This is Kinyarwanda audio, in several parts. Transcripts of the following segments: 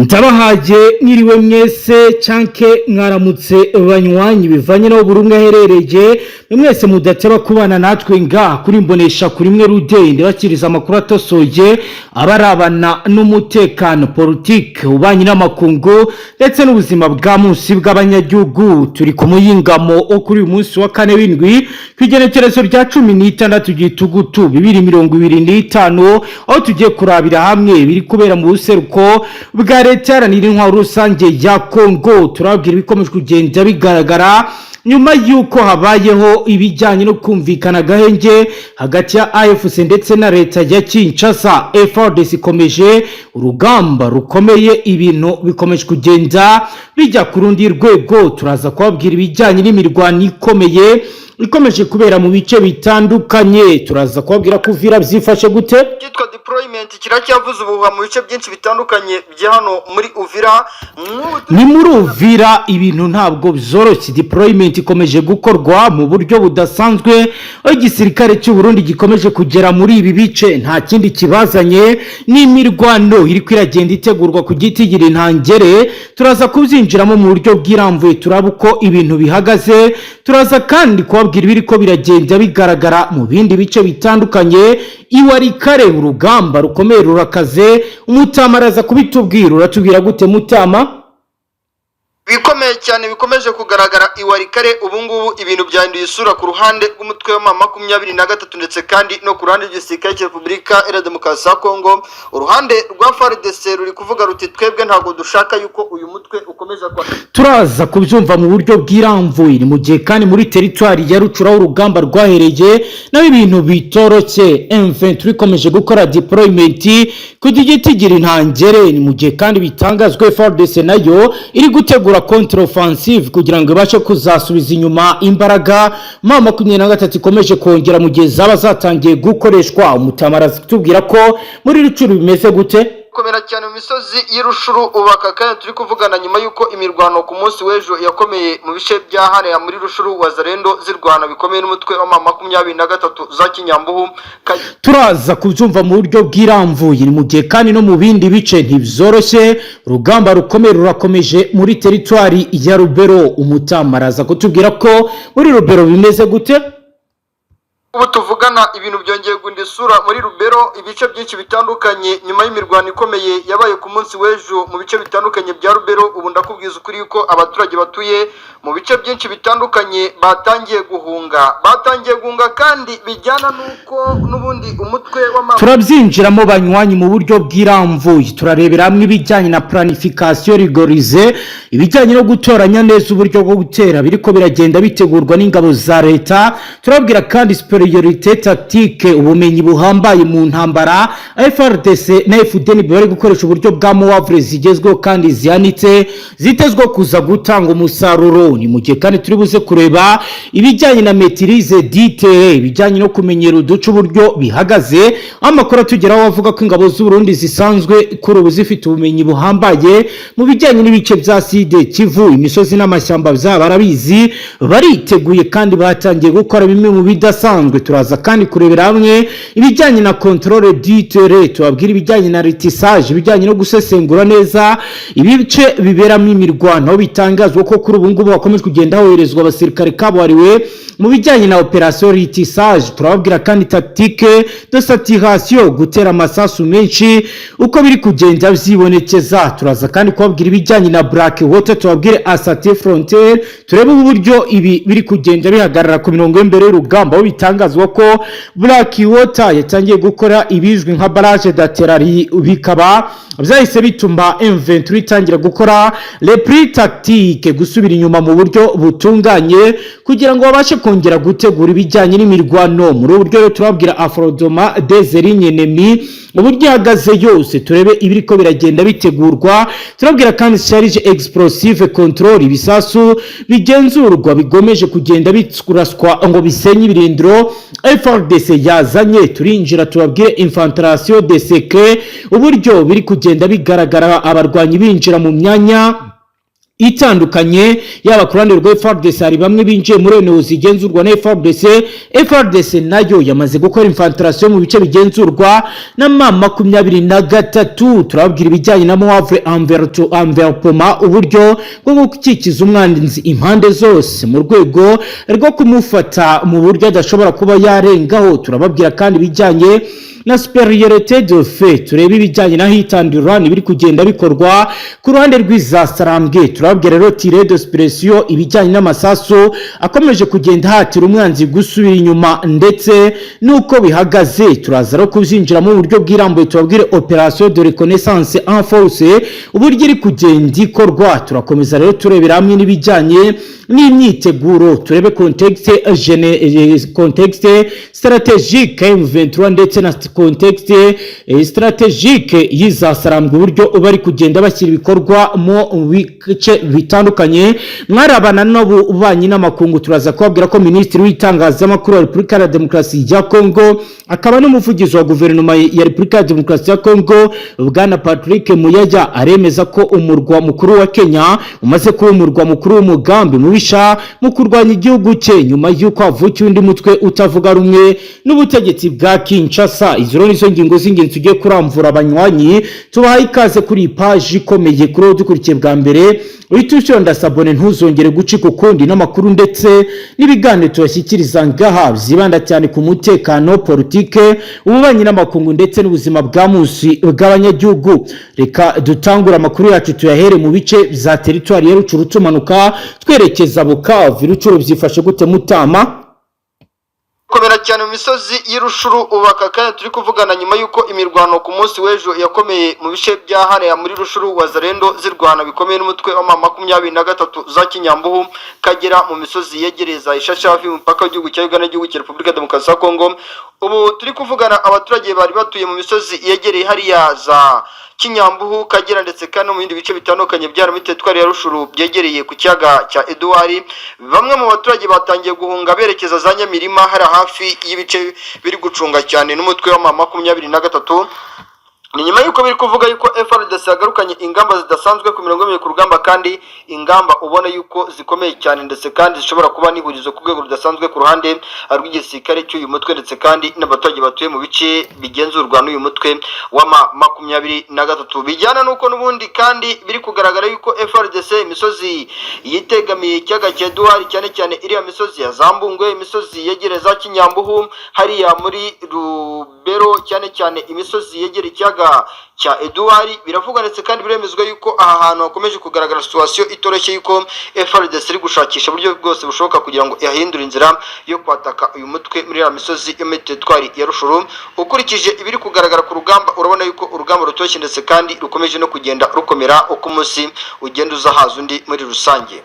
Ndabahaye mwiriwe mwese canke mwaramutse banywanyi, bivanye n'aho buri umwe aherereye. Mwese mudateba kubana natwe ngaha kuri Mbonesha kuri mwe rudende, bakiriza amakuru atosoye abarabana n'umutekano, politike, ububanyi n'amakungu ndetse n'ubuzima bwa munsi bw'abanyagihugu. Turi ku muyingamo wo kuri uyu munsi wa kane w'indwi, ku igenekerezo rya 16 Gitugutu 2025, aho tugiye kurabira hamwe biri kubera mu buseruko bwa Leta Iharanira Intwaro Rusange ya Kongo. Turababwira ibikomeje kugenda bigaragara nyuma y'uko habayeho ibijyanye no kumvikana agahenge hagati ya AFC ndetse na leta ya Kinshasa. FARDC ikomeje urugamba rukomeye, ibintu bikomeje kugenda bijya ku rundi rwego. Turaza kubabwira ibijyanye n'imirwano ikomeye ikomeje kubera mu bice bitandukanye. Turaza kubabwira ko Uvira byifashe gute. Cyitwa deployment kiracyavuza ubuhuha mu bice byinshi bitandukanye bya hano muri Uvira. Nk'ubu Ni muri Uvira ibintu ntabwo byoroshye. Deployment ikomeje gukorwa mu buryo budasanzwe, aho igisirikare cy'u Burundi gikomeje kugera muri ibi bice. Nta kindi kibazanye, n'imirwano iri iragenda itegurwa ku giti gira intangere. Turaza kubyinjiramo mu buryo bwirambuye, turaba uko ibintu bihagaze. Turaza kandi kubabwira ibiri ko biragenda bigaragara mu bindi bice bitandukanye. Iwalikale urugamba rukomeye rurakaze. Umutama araza kubitubwira. Uratubwira gute, Mutama? Bikomeye cyane bikomeje kugaragara iWalikale. Ubu ngubu ibintu byahinduye isura ku ruhande rw'umutwe wa 23 ndetse kandi no ku ruhande rw'igisirikare cya Repubulika Iharanira Demokarasi ya Kongo. Uruhande rwa FARDC ruri kuvuga ruti: "Twebwe ntabwo dushaka yuko uyu mutwe ukomeza kwa" Turaza kubyumva mu buryo bwirambuye. Ni mu gihe kandi muri teritwari ya Rutshuru, aho urugamba rwahereye, naho ibintu bitoroshye. M23 ikomeje gukora deployment ku giti gira intangere. Ni mu gihe kandi bitangazwa FARDC nayo iri gutegura contre offensive kugira ngo ibashe kuzasubiza inyuma imbaraga M23 ikomeje kongera mu gihe zaba zatangiye gukoreshwa. Umutama araza kutubwira ko muri Rutshuru bimeze gute. Komera cyane mu misozi y'Irushuru. Ubu aka kanya turi kuvugana, nyuma y'uko imirwano ku munsi w'ejo yakomeye mu bice bya hariya muri Rushuru, Wazalendo zirwana bikomeye n'umutwe wa 23 za Kinyambuhu. Turaza kubyumva mu buryo bwirambuye. Ni mu gihe kandi no mu bindi bice ntibyoroshye, urugamba rukomeye rurakomeje muri teritwari ya Rubero. Umutama araza kutubwira ko muri Rubero bimeze gute. Ubu tuvugana ibintu byongeye guhinda isura muri Rubero, ibice byinshi bitandukanye, nyuma y'imirwano ikomeye yabaye ku munsi w'ejo mu bice bitandukanye bya Rubero. Ubu ndakubwiza ukuri yuko abaturage batuye mu bice byinshi bitandukanye batangiye guhunga, batangiye guhunga kandi bijyana n'uko n'ubundi umutwe w'ama Turabyinjiramo banywanyi mu buryo bwirambuye. Turarebera hamwe ibijyanye na planification rigoureuse, ibijyanye no gutoranya neza uburyo bwo gutera biriko biragenda bitegurwa n'ingabo za leta. Turabwira kandi supériorité tactique, ubumenyi buhambaye mu ntambara. FARDC na FDNB bari gukoresha uburyo bwa manœuvre zigezweho kandi zihanitse, zitezweho kuza gutanga umusaruro. Ni mu gihe kandi turi buze kureba ibijyanye na maîtrise du terrain, ibijyanye no kumenyera uduce uburyo bihagaze. Amakuru atugeraho avuga ko ingabo z'u Burundi zisanzwe kuri ubu zifite ubumenyi buhambaye mu bijyanye n'ibice bya Sud Kivu, imisozi n'amashyamba byabo barabizi, bariteguye kandi batangiye gukora bimwe mu bidasanzwe. Turaza kandi kurebera hamwe ibijyanye na contrôle du terrain, tubabwira ibijyanye na ratissage, ibijyanye no gusesengura neza ibice biberamo imirwano, aho bitangazwa ko kuri ubu ngubu hakomeje kugenda hoherezwa abasirikare kabuhariwe mu bijyanye na opération ratissage. Turababwira kandi tactique de saturation, gutera amasasu menshi, uko biri kugenda byibonekeza. Turaza kandi kubabwira ibijyanye na Black Water, tubabwire assaut frontal, turebe uburyo ibi biri kugenda bihagarara ku mirongo y'imbere y'urugamba, aho bitangazwa ko Black Water yatangiye gukora ibizwi nka barrage d'artillerie, bikaba byahise bituma M23 itangira gukora repli tactique, gusubira inyuma mu buryo butunganye kugira ngo babashe kongera gutegura ibijyanye n'imirwano. Muri ubu buryo rero turababwira affrontement des lignes ennemies, uburyo ihagaze yose, turebe ibiriko biragenda bitegurwa. Turabwira kandi charge explosive contrôlée, ibisasu bigenzurwa bigomeje kugenda bikuraswa ngo bisenye ibirindiro FARDC yazanye. Turinjira tubabwire infiltration de secret, uburyo biri kugenda bigaragara abarwanyi binjira mu myanya Itandukanye, yaba ku ruhande rwa FARDC, hari bamwe binjiye muri eneo zigenzurwa na FARDC. FARDC nayo yamaze gukora infiltration mu bice bigenzurwa na M23. Turababwira ibijyanye na manœuvre enveloppement, uburyo bwo gukikiza umwanzi impande zose mu rwego rwo kumufata mu buryo adashobora kuba yarengaho. Turababwira kandi ibijyanye na supériorité de fait, turebe ibijyanye na hit and run biri kugenda bikorwa ku ruhande rw'izasarambwe. Turababwira rero tir de suppression, ibijyanye n'amasasu akomeje kugenda hatira umwanzi gusubira inyuma ndetse n'uko bihagaze. Turaza no kuzinjiramo mu buryo bwirambuye, tubabwire opération de reconnaissance en force, uburyo iri kugenda ikorwa. Turakomeza rero turebera hamwe n'ibijyanye n'imyiteguro, turebe contexte stratégique M23 ndetse na contexte stratégique y'izasarambwe, uburyo bari kugenda bashyira ibikorwa mu bice bitandukanye. Mwarabana n'ububanyi n'amakungu, turaza kubabwira ko Minisitiri w'Itangazamakuru wa Repubulika ya Demokarasi ya Kongo akaba n'umuvugizi wa Guverinoma ya Repubulika ya Demokarasi ya Kongo, Bwana Patrick Muyaya, aremeza ko umurwa mukuru wa Kenya umaze kuba umurwa mukuru w'umugambi mubisha mu kurwanya igihugu cye, nyuma y'uko havukiye undi mutwe utavuga rumwe n'ubutegetsi bwa Kinshasa. Izo rero nizo ngingo z'ingenzi tugiye kuramvura. Abanywanyi, tubahaye ikaze kuri iyi paji ikomeye. Kuri wowe dukurikiye bwa mbere, uhita ushyira s'abonner, ntuzongere gucika ukundi n'amakuru ndetse n'ibiganiro tubashyikiriza ngaha byibanda cyane ku mutekano, politike, ububanyi n'amakungu ndetse n'ubuzima bwa munsi bw'abanyagihugu. Reka dutangure amakuru yacu, tuyahere mu bice bya teritwari ya Rucuru, tumanuka twerekeza Bukavu. Rucuru byifashe gute, Mutama? Komera cyane mu misozi y'Irushuru. Ubu aka kanya turi kuvugana, nyuma y'uko imirwano ku munsi w'ejo yakomeye mu bice bya hariya muri Rushuru, Wazalendo zirwana bikomeye n'umutwe wa M23 za Kinyambuhu kagera mu misozi yegereye za Ishasha, hafi y'umupaka w'igihugu cya Uganda n'igihugu cya Repubulika Demokarasi ya Kongo. Ubu turi kuvugana, abaturage bari batuye mu misozi yegereye hariya za Kinyambuhu, Kagera ndetse kandi no mu bindi bice bitandukanye byari muri teritwari ya Rushuru byegereye ku kiyaga cya Eduwari, bamwe mu baturage batangiye guhunga berekeza za Nyamirima, hari hafi y'ibice biri gucunga cyane n'umutwe wa 23. Ni nyuma y'uko biri kuvuga yuko FARDC yagarukanye ingamba zidasanzwe ku mirongo ibiri ku rugamba, kandi ingamba ubona yuko zikomeye cyane ndetse kandi zishobora kuba n'ihurizo ku rwego rudasanzwe ku ruhande rw'igisirikare cy'uyu mutwe ndetse kandi n'abaturage batuye mu bice bigenzurwa n'uyu mutwe wa M23. Bijyana n'uko n'ubundi kandi biri kugaragara yuko FARDC imisozi yitegamiye ikiyaga cya Eduwari, cyane cyane iriya misozi ya Zambungwe, imisozi yegereye za Kinyambuhu hariya muri Rubero, cyane cyane imisozi yegereye ikiyaga cya Eduwari, biravugwa ndetse kandi biremezwa yuko aha hantu hakomeje kugaragara situation itoroshye, yuko FARDC iri gushakisha uburyo bwose bushoboka kugira ngo ihindure inzira yo kwataka uyu mutwe muri iriya misozi yo muri teritwari ya Rushuru. Ukurikije ibiri kugaragara ku rugamba, urabona yuko urugamba rutoshye ndetse kandi rukomeje no kugenda rukomera uko umunsi ugenda uza haza undi muri rusange.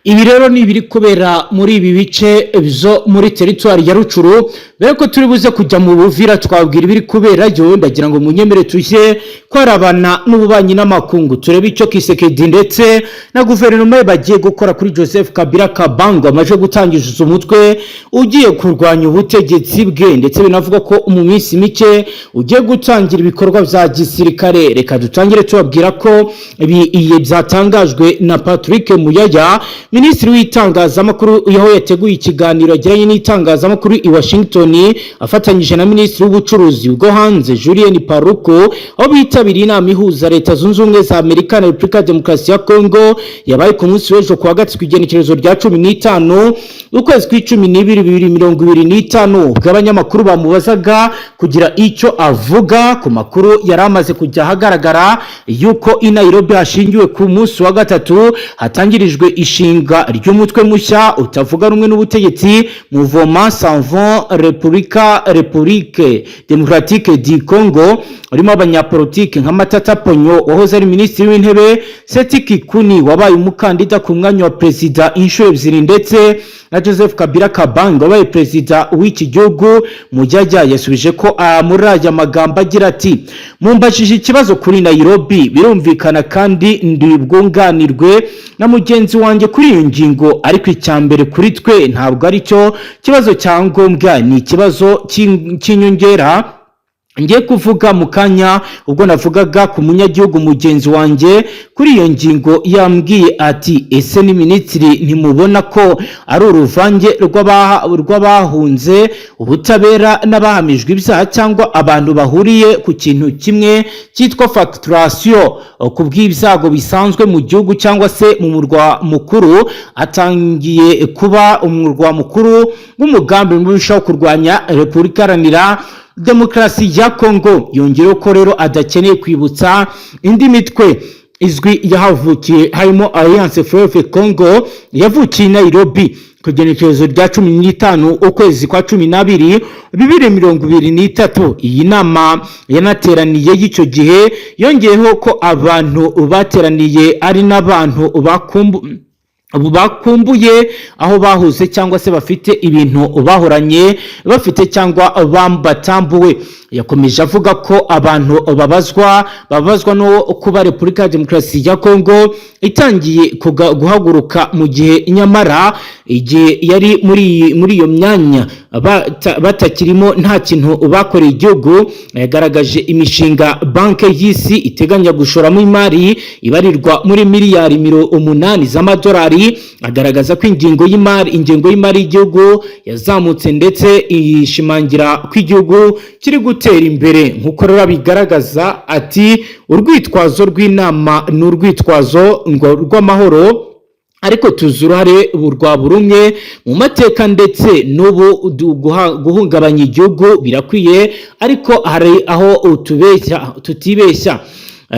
Ibi rero ni ibiri kubera muri ibi bice byo muri teritwari ya Rucuru. Mbere ko turi buze kujya mu Buvira twabwira ibiri kuberayo, ndagira ngo munyemere tujye kwarabana n'ububanyi n'amakungu, turebe icyo Tshisekedi ndetse na guverinoma ye bagiye gukora kuri Joseph Kabila Kabango, amaze gutangiza umutwe ugiye kurwanya ubutegetsi bwe, ndetse binavuga ko mu minsi mike ugiye gutangira ibikorwa bya gisirikare. Reka dutangire tubabwira ko ibi byatangajwe na Patrick Muyaya, Minisitiri w'Itangazamakuru, aho yateguye ikiganiro yagiranye n'itangazamakuru i Washington afatanyije na Minisitiri w'Ubucuruzi bwo hanze Julien Paluku, aho bitabiriye inama ihuza Leta Zunze Ubumwe za Amerika na Repubulika ya Demokarasi ya Kongo, yabaye ku munsi w'ejo kuwa gatatu, igenekerezo rya 15 ukwezi kwa 12 2025. Ubwo abanyamakuru bamubazaga kugira icyo avuga ku makuru yari amaze kujya ahagaragara yuko i Nairobi hashingiwe ku munsi wa gatatu hatangirijwe ishinga ry'umutwe mushya utavuga rumwe n'ubutegetsi, Mouvement Sauvons République Démocratique du Congo, urimo abanyapolitike nka Matata Ponyo wahoze ari Minisitiri w'Intebe, Seth Kikuni wabaye umukandida ku mwanya wa perezida inshuro ebyiri, ndetse na Joseph Kabila Kabange wabaye perezida w'iki gihugu. Muyaya yasubije ko muri aya magambo agira ati: "Mumbajije ikibazo kuri Nairobi, birumvikana kandi ndi bwunganirwe na mugenzi wanjye kuri iyo ngingo, ariko icya mbere kuri twe ntabwo ari cyo kibazo cya ngombwa, ni ikibazo cy'inyongera." Ngiye kuvuga mu kanya, ubwo navugaga ku munyagihugu mugenzi wanjye kuri iyo ngingo, yambwiye ati: "Ese ni minisitiri, ntimubona ko ari uruvange rw'abahunze ubutabera n'abahamijwe ibyaha, cyangwa abantu bahuriye ku kintu kimwe cyitwa facturation ku bw'ibyago bisanzwe mu gihugu cyangwa se mu murwa mukuru, atangiye kuba umurwa mukuru w'umugambi mubisha wo kurwanya Repubulika Iharanira Demokarasi ya Kongo?" Yongeyeho ko rero adakeneye kwibutsa indi mitwe izwi yahavukiye, harimo Alliance Fleuve Congo yavukiye i Nairobi ku igenekerezo rya 15 ukwezi kwa 12 2023. Iyi nama yanateraniye y'icyo gihe. Yongeyeho ko abantu bateraniye ari n'abantu bakumbuye aho bahuze, cyangwa se bafite ibintu bahoranye bafite, cyangwa batambuwe. Yakomeje avuga ko abantu babazwa no kuba Repubulika ya Demokarasi ya Kongo itangiye guhaguruka, mu gihe nyamara igihe yari muri iyo myanya batakirimo nta kintu bakoreye igihugu. Yagaragaje imishinga Banki y'Isi iteganya gushoramo imari ibarirwa muri miliyari 80 z'amadolari, agaragaza ko ingengo y'imari y'igihugu yazamutse, ndetse ishimangira ko igihugu kiri gutera imbere nk'uko rero bigaragaza. Ati: "Urwitwazo rw'inama ni urwitwazo ngo rw'amahoro, ariko tuzi uruhare rwa buri umwe mu mateka, ndetse n'ubu guhungabanya igihugu birakwiye, ariko hari aho utubeshya tutibeshya."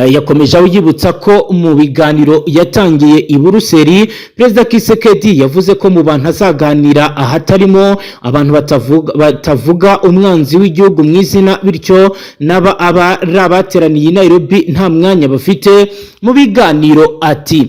Yakomeje aho yibutsa ko mu biganiro yatangiye i Buruseli, Perezida Tshisekedi yavuze ko mu bantu azaganira ahatarimo abantu batavuga umwanzi w'igihugu mu izina, bityo n'aba abari abateraniye i Nairobi nta mwanya bafite mu biganiro. Ati: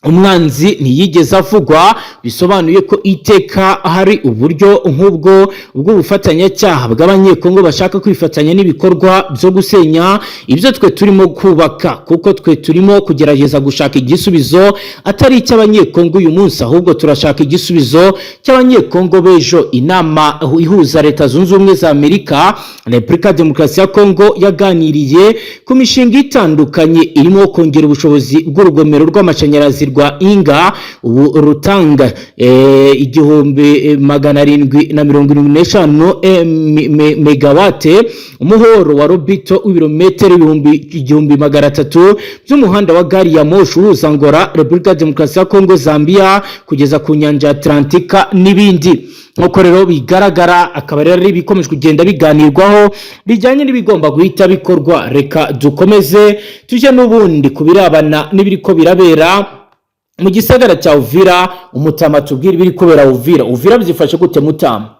"Umwanzi ntiyigeze avugwa, bisobanuye ko iteka hari uburyo nk'ubwo bw'ubufatanyacyaha bw'Abanyekongo bashaka kwifatanya n'ibikorwa byo gusenya ibyo twe turimo kubaka, kuko twe turimo kugerageza gushaka igisubizo atari icy'Abanyekongo uyu munsi, ahubwo turashaka igisubizo cy'Abanyekongo b'ejo." Inama ihuza Leta Zunze Ubumwe za Amerika na Repubulika ya Demokarasi ya Kongo yaganiriye ku mishinga itandukanye irimo kongera ubushobozi bw'urugomero rw'amashanyarazi rwa Inga, ubu rutanga 1775 megawate, umuhoro wa Lobito w'ibirometero 1300 by'umuhanda wa gari ya moshi uhuza Angola, Repubulika ya Demokarasi ya Kongo, Zambia kugeza ku nyanja ya Atlantika n'ibindi. Nk'uko rero bigaragara, akaba rero ari ibikomeje kugenda biganirwaho bijyanye n'ibigomba guhita bikorwa. Reka dukomeze tujye n'ubundi ku birabana n'ibiriko birabera mu gisagara cya Uvira. Umutama, tubwire ibiri kubera Uvira. Uvira byifashe gute, mutama?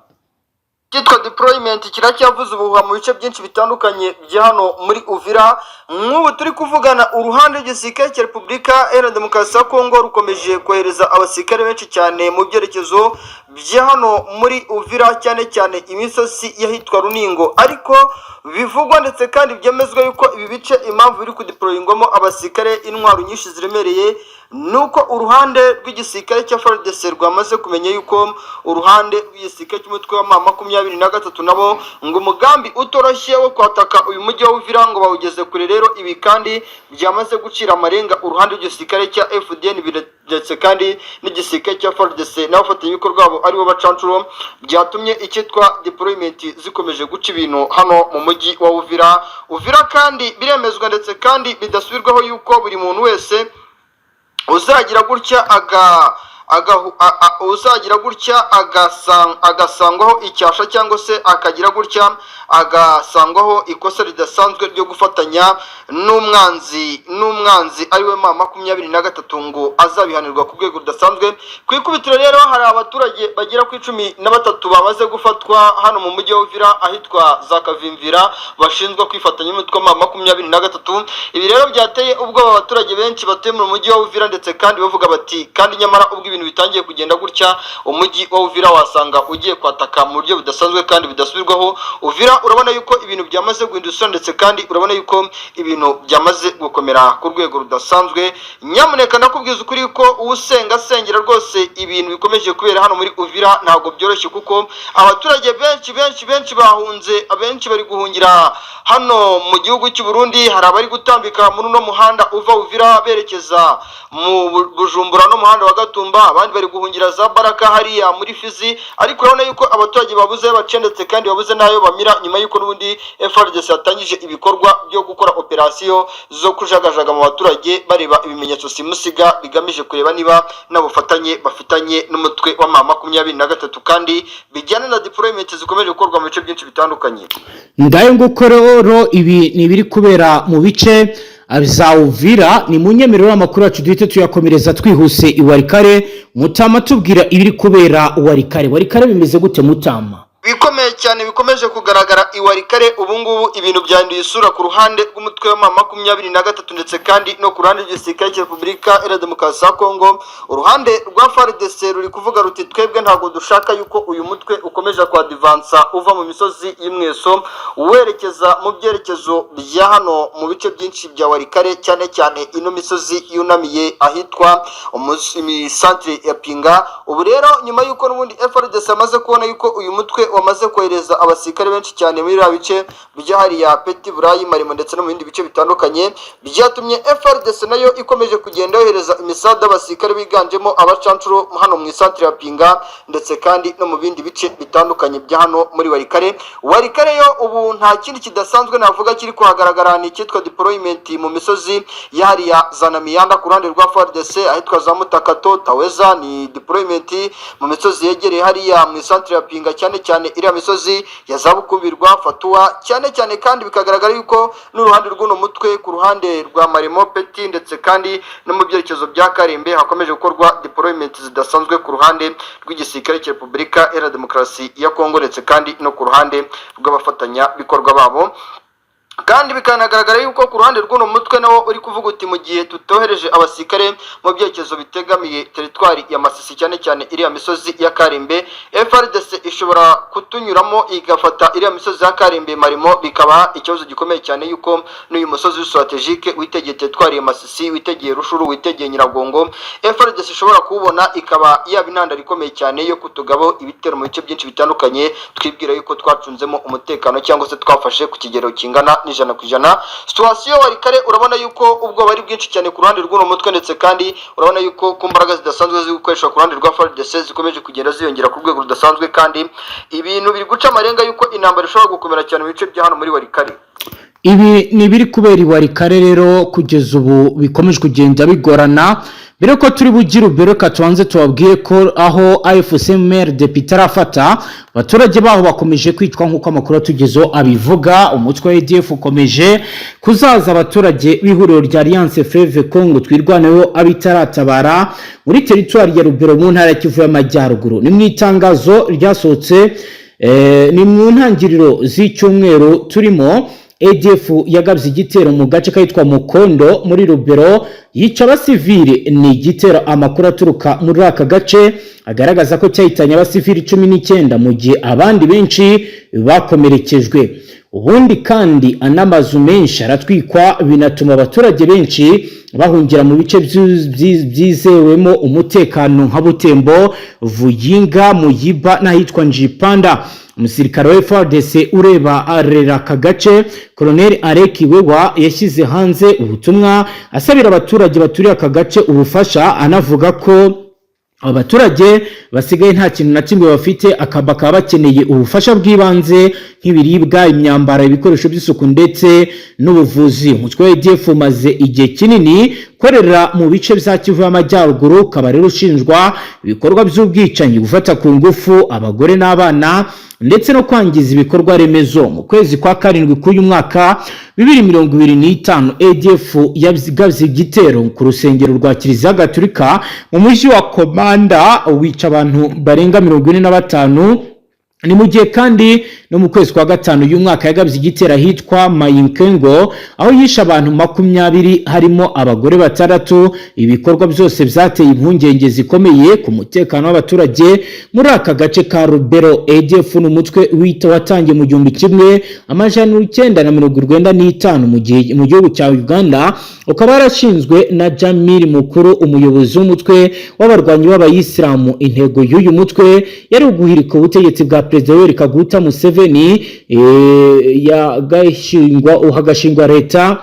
Cyitwa deployment kiracyavuza ubuhuha mu bice byinshi bitandukanye bya hano muri Uvira. Nk'ubu turi kuvugana, uruhande rw'igisirikare cya Repubulika Iharanira Demokarasi ya Kongo rukomeje kohereza abasirikare benshi cyane mu byerekezo bya hano muri Uvira, cyane cyane imisozi y'ahitwa Runingo. Ariko bivugwa ndetse kandi byemezwa yuko ibi bice impamvu biri kudeployingwamo abasirikare, intwaro nyinshi ziremereye, nuko uruhande rw'igisirikare cya FARDC rwamaze kumenya yuko uruhande rw'igisirikare cy'umutwe wa M23 nabo ngo umugambi utoroshye wo kwataka uyu mujyi wa Uvira ngo bawugeze kure. Rero ibi kandi byamaze gucira amarenga uruhande rw'igisirikare cya FDN ndetse kandi n'igisirikare cya FARDC n'abafatanyabikorwa babo aribo bacancuro, byatumye icyitwa deployment zikomeje guca ibintu hano mu mujyi wa Uvira. Uvira kandi biremezwa ndetse kandi bidasubirwaho yuko buri muntu wese uzagira gutya aga agahu- a- a- uzagira gutya agasangwaho icyasha, cyangwa se akagira gutya agasangwaho ikosa ridasanzwe ryo gufatanya n'umwanzi ariwe M23, ngo azabihanirwa ku rwego rudasanzwe. Ku ikubitiro rero hari abaturage bagera ku 13 bamaze gufatwa hano mu mujyi wa Uvira ahitwa za Kavimvira, bashinzwe kwifatanya n'umutwe wa M23. Ibi rero byateye ubwoba abaturage benshi batuye mu mujyi wa Uvira, ndetse kandi bavuga bati: "Kandi nyamara ubwo ibintu ibintu bitangiye kugenda gutya, umujyi wa Uvira wasanga ugiye kwataka mu buryo budasanzwe kandi bidasubirwaho. Uvira urabona yuko ibintu byamaze guhindura isura, ndetse kandi urabona yuko ibintu byamaze gukomera ku rwego rudasanzwe. Nyamuneka ndakubwiza ukuri ko usenga asengera rwose. Ibintu bikomeje kubera hano muri Uvira ntabwo byoroshye, kuko abaturage benshi benshi benshi bahunze, abenshi bari guhungira hano mu gihugu cy'u Burundi. Hari abari gutambika muri uno muhanda uva Uvira berekeza mu Bujumbura n'umuhanda wa Gatumba, abandi bari guhungira za Baraka hariya muri Fizi. Ariko urabona yuko abaturage babuze ayo bacendetse kandi babuze n'ayo bamira, nyuma yuko n'ubundi FARDC yatangije ibikorwa byo gukora operasiyo zo kujagajaga mu baturage, bareba ibimenyetso simusiga bigamije kureba niba nta bufatanye bafitanye n'umutwe wa M23, kandi bijyana na deployment zikomeje gukorwa mu bice byinshi bitandukanye. Ngayo nguko rero, ibi ni ibiri kubera mu bice za Uvira. Ni mu nyemerero amakuru yacu duhite tuyakomereza twihuse i Walikale. Mutama, tubwira ibiri kubera Walikale. Walikale bimeze gute, Mutama? Bikomeye cyane bikomeje kugaragara i Walikale. Ubu ngubu ibintu byahinduye isura ku ruhande rw'umutwe wa M23, ndetse kandi no ku ruhande rw'igisirikare cya Repubulika Iharanira Demokarasi ya Kongo. Uruhande rwa FARDC ruri kuvuga ruti: "Twebwe ntabwo dushaka yuko uyu mutwe ukomeza kwadivansa uva mu misozi y'Imweso werekeza mu byerekezo bya hano mu bice byinshi bya Walikale, cyane cyane ino misozi yunamiye ahitwa imisantere ya Pinga." Ubu rero nyuma y'uko n'ubundi FARDC amaze kubona yuko uyu mutwe wamaze kohereza abasirikare benshi cyane muri biriya bice byahariya Petit Burayi, Marimo ndetse no mu bindi bice bitandukanye, byatumye FARDC nayo ikomeje kugenda yohereza imisada y'abasirikare biganjemo abacancuro hano mu isantere ya Pinga, ndetse kandi no mu bindi bice bitandukanye bya hano muri Walikale. Walikale yo ubu nta kindi kidasanzwe navuga kiri kuhagaragara, ni icyitwa deployment mu misozi yahariya za Namiyanda ku ruhande rwa FARDC, ahitwa za Mutakato Taweza. Ni deployment mu misozi yegereye hariya mu isantere ya Pinga, cyane cyane iriya misozi ya za Bukumbirwa, Fatuwa cyane cyane. Kandi bikagaragara yuko n'uruhande rw'uno mutwe ku ruhande rwa Marimo Petit, ndetse kandi no mu byerekezo bya Karembe, hakomeje gukorwa deployment zidasanzwe ku ruhande rw'igisirikare cya Repubulika Iharanira Demokarasi ya Kongo, ndetse kandi no ku ruhande rw'abafatanyabikorwa babo. Kandi bikanagaragara yuko ku ruhande rw'uno mutwe nawo uri kuvuga uti: "Mu gihe tutohereje abasirikare mu byerekezo bitegamiye teritwari ya Masisi, cyane cyane iriya misozi ya Karembe, FARDC ishobora kutunyuramo igafata iriya misozi ya Karembe, Marimo, bikaba ikibazo gikomeye cyane yuko n'uyu musozi stratégique witegeye teritwari ya Masisi, witegeye Rutshuru, witegeye Nyiragongo, FARDC ishobora kuwubona ikaba yaba intandaro ikomeye cyane yo kutugabo ibitero mu bice byinshi bitandukanye twibwira yuko twacunzemo umutekano cyangwa se twafashe ku kigero kingana n'100%." Situation Walikale urabona yuko ubwoba ari bwinshi cyane ku ruhande rw'uno mutwe, ndetse kandi urabona yuko ku mbaraga zidasanzwe ziri gukoreshwa ku ruhande rwa FARDC zikomeje kugenda ziyongera ku rwego rudasanzwe, kandi ibintu biri guca amarenga yuko intambara ishobora gukomera cyane mu bice bya hano muri Walikale. Ibi ni ibiri kubera i Walikale rero kugeza ubu bikomeje kugenda bigorana. Mbere ko turi bugire ubwo, reka tubanze tubabwire ko aho AFC MRDP itarafata, abaturage baho bakomeje kwicwa nk'uko amakuru atugezeho abivuga. Umutwe wa ADF ukomeje kuzaza abaturage b'ihuriro rya Alliance Fleuve Congo Twirwaneho abitaratabara muri teritwari ya Rubero mu ntara ya Kivu y'Amajyaruguru. Ni mu itangazo ryasohotse ni mu ntangiriro z'icyumweru turimo, ADF yagabye igitero mu gace kitwa Mukondo muri Rubero, yica abasivili. Ni igitero amakuru aturuka muri aka gace agaragaza ko cyahitanye abasivili 19, mu gihe abandi benshi bakomerekejwe. Ubundi kandi n'amazu menshi aratwikwa, binatuma abaturage benshi bahungira mu bice byizewemo umutekano nka Butembo, Vuyinga, Muyiba n'ahitwa Njipanda. Umusirikare wa FARDC ureba arera aka gace, Colonel Areki Wewa, yashyize hanze ubutumwa asabira abaturage baturiye aka gace ubufasha, anavuga ko abaturage basigaye nta kintu na kimwe bafite, bakaba bakeneye ubufasha bw'ibanze nk'ibiribwa, imyambaro, ibikoresho by'isuku ndetse n'ubuvuzi. Umutwe wa ADF umaze igihe kinini korera mu bice bya Kivu y'Amajyaruguru, ukaba rero ushinjwa ibikorwa by'ubwicanyi, gufata ku ngufu abagore n'abana ndetse no kwangiza ibikorwa remezo. Mu kwezi kwa karindwi k'uyu mwaka 2025, ADF yagabye igitero ku rusengero rwa Kiliziya Gatulika mu mujyi wa Komanda, wica abantu barenga 45. Ni mu gihe kandi no mu kwezi kwa gatanu uyu mwaka yagabye igitero ahitwa Mayinkengo, aho yishe abantu 20, harimo abagore batandatu. Ibikorwa byose byateye impungenge zikomeye ku mutekano w'abaturage muri aka gace ka Rubero. ADF ni umutwe wita watangiye mu 1995 mu gihe mu gihugu cya Uganda, ukaba warashinzwe na Jamil Mukuru, umuyobozi w'umutwe w'abarwanyi b'abayisilamu. Intego y'uyu mutwe yari uguhirika ubutegetsi bwa Perezida Yoweri Kaguta Museveni, yagashingwa hagashingwa leta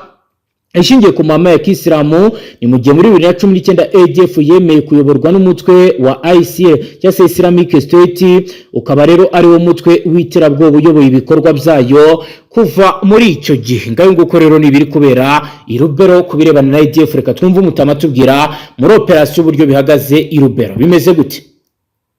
ishingiye ku mahame ya kisilamu. Ni mu gihe muri 2019 ADF yemeye kuyoborwa n'umutwe wa ICA cyangwa se Islamic State, ukaba rero ari wo mutwe w'iterabwoba uyoboye ibikorwa byayo kuva muri icyo gihe. Ngayo nguko rero ni ibiri kubera i Rubero ku birebana na ADF. Reka twumve umutama tubwira muri operasiyo uburyo bihagaze i Rubero, bimeze gute?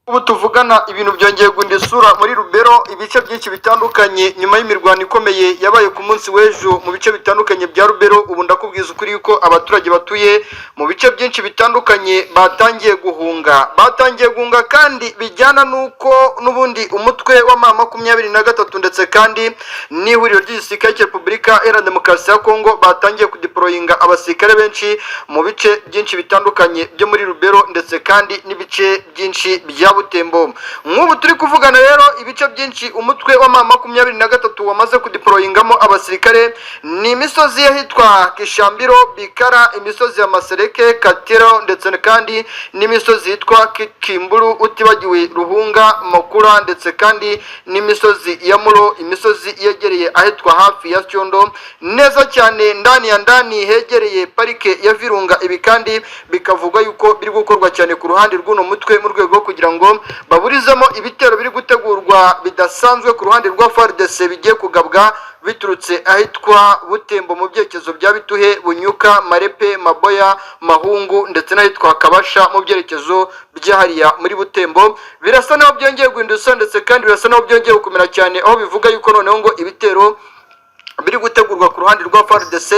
Ubu tuvugana ibintu byongeye guhindura isura muri Rubero, ibice byinshi bitandukanye, nyuma y'imirwano ikomeye yabaye ku munsi w'ejo mu bice bitandukanye bya Rubero. Ubu ndakubwiza ukuri yuko abaturage batuye mu bice byinshi bitandukanye batangiye guhunga, batangiye guhunga kandi bijyana n'uko n'ubundi umutwe wa M23 ndetse kandi n'ihuriro ry'igisirikare cya Repubulika Iharanira Demokarasi ya Kongo batangiye kudeployinga abasirikare benshi mu bice byinshi bitandukanye byo muri Rubero ndetse kandi n'ibice byinshi bya Butembo. Nk'ubu turi kuvugana rero, ibice byinshi umutwe wa M23 wamaze kudeployingamo abasirikare ni imisozi y'ahitwa Kishambiro, Bikara, imisozi ya Masereke, Katero ndetse kandi n'imisozi yitwa Kimburu, utibagiwe Ruhunga, Makura ndetse kandi n'imisozi ya Muro, imisozi yegereye ahitwa hafi ya Cyondo neza cyane, ndani ya ndani hegereye parike ya Virunga. Ibi kandi bikavugwa yuko biri gukorwa cyane ku ruhande rw'uno mutwe mu rwego rwo kugira ngo baburizemo ibitero biri gutegurwa bidasanzwe ku ruhande rwa FARDC bigiye kugabwa biturutse ahitwa Butembo mu byerekezo bya Bituhe, Bunyuka, Marepe, Maboya, Mahungu ndetse n'ahitwa Kabasha mu byerekezo byahariya muri Butembo. Birasa naho byongeye guhindura isura ndetse kandi birasa naho byongeye gukomera cyane, aho bivuga yuko noneho ngo ibitero biri gutegurwa ku ruhande rwa FARDC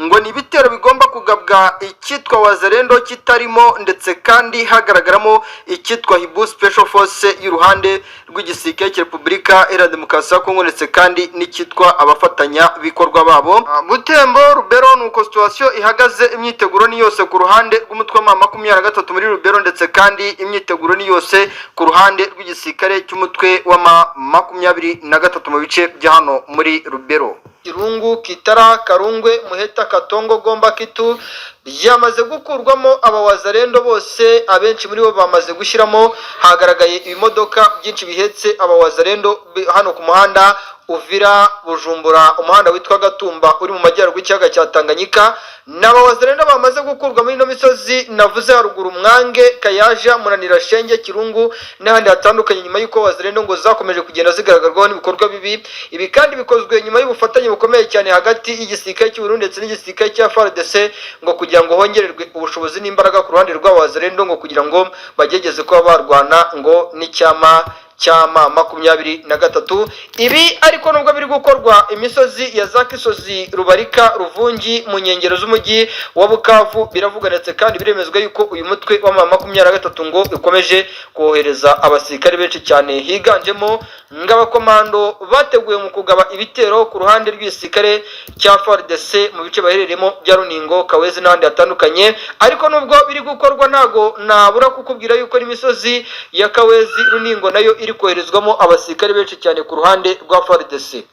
ngo ni ibitero bigomba kugabwa icyitwa Wazalendo kitarimo, ndetse kandi hagaragaramo icyitwa Hibu Special Force y'uruhande rw'igisirikare cya Repubulika Iharanira Demokarasi ya Kongo ndetse kandi n'icyitwa abafatanyabikorwa babo. Butembo, Rubero, ni uko situation ihagaze. Imyiteguro ni yose ku ruhande rw'umutwe wa M23 muri Rubero, ndetse kandi imyiteguro ni yose ku ruhande rw'igisirikare cy'umutwe wa M23 mu bice bya hano muri Rubero. Irungu, Kitara, Karungwe, Muheta, Katongo, Gomba, Kitu byamaze gukurwamo abawazarendo bose, abenshi muri bo bamaze gushyiramo. Hagaragaye ibimodoka byinshi bihetse abawazarendo hano ku muhanda Uvira Bujumbura, umuhanda witwa Gatumba uri mu majyaruguru y'ikiyaga cya Tanganyika. Ni abawazarendo bamaze gukurwa muri ino misozi navuze haruguru: Mwange, Kayaja, Munanira, Shenge, Kirungu n'ahandi hatandukanye, nyuma y'uko wazarendo ngo zakomeje kugenda zigaragarwaho n'ibikorwa bibi. Ibi kandi bikozwe nyuma y'ubufatanye bukomeye cyane hagati y'igisirikare cy'u Burundi ndetse n'igisirikare cya FARDC, ngo kugira ngo hongererwe ubushobozi n'imbaraga ku ruhande rw'abawazarendo, ngo kugira ngo bagerageze kuba barwana ngo n'icyama cya M23. Ibi ariko nubwo biri gukorwa, imisozi ya za Kisozi, Rubarika, Ruvungi mu nkengero z'umujyi wa Bukavu, biravuga ndetse kandi biremezwa yuko uyu mutwe wa M23 ngo ukomeje kohereza abasirikare benshi cyane, higanjemo ng'abakomando bateguwe mu kugaba ibitero ku ruhande rw'igisirikare cya FARDC mu bice baherereyemo bya Runingo, Kawezi n'ahandi hatandukanye. Ariko nubwo biri gukorwa, ntago nabura kukubwira yuko n'imisozi ya Kawezi, Runingo nayo iri koherezwamo abasirikare benshi cyane ku ruhande rwa FARDC.